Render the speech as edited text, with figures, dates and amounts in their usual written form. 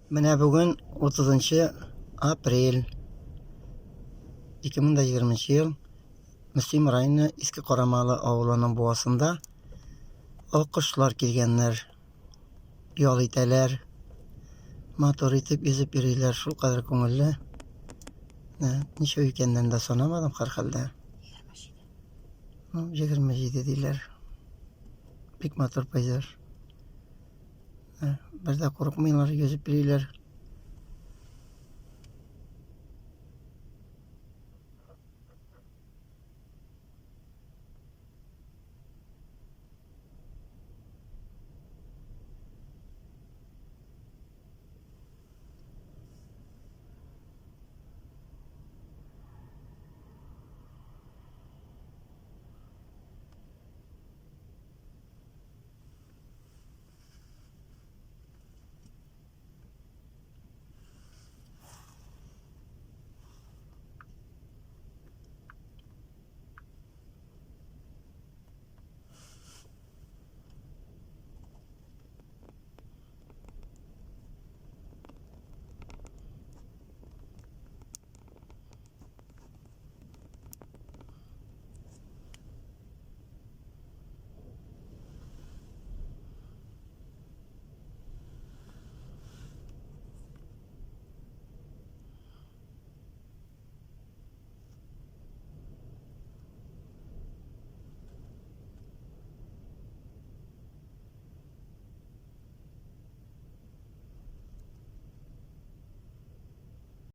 Менә бүген 30 апрель 2020 ел Мөслим районы Иске Карамалы авылының буасында аккошлар килгәннәр. Ял итәләр. Матур итеп йөзеп йөриләр. Шулкадәр күңелле. Ничә икәнен дә санамадым һәрхәлдә. 27. Ну, 27 диләр. Бик матур пейзаж. Бер дә курыкмыйлар, йөзеп йөриләр.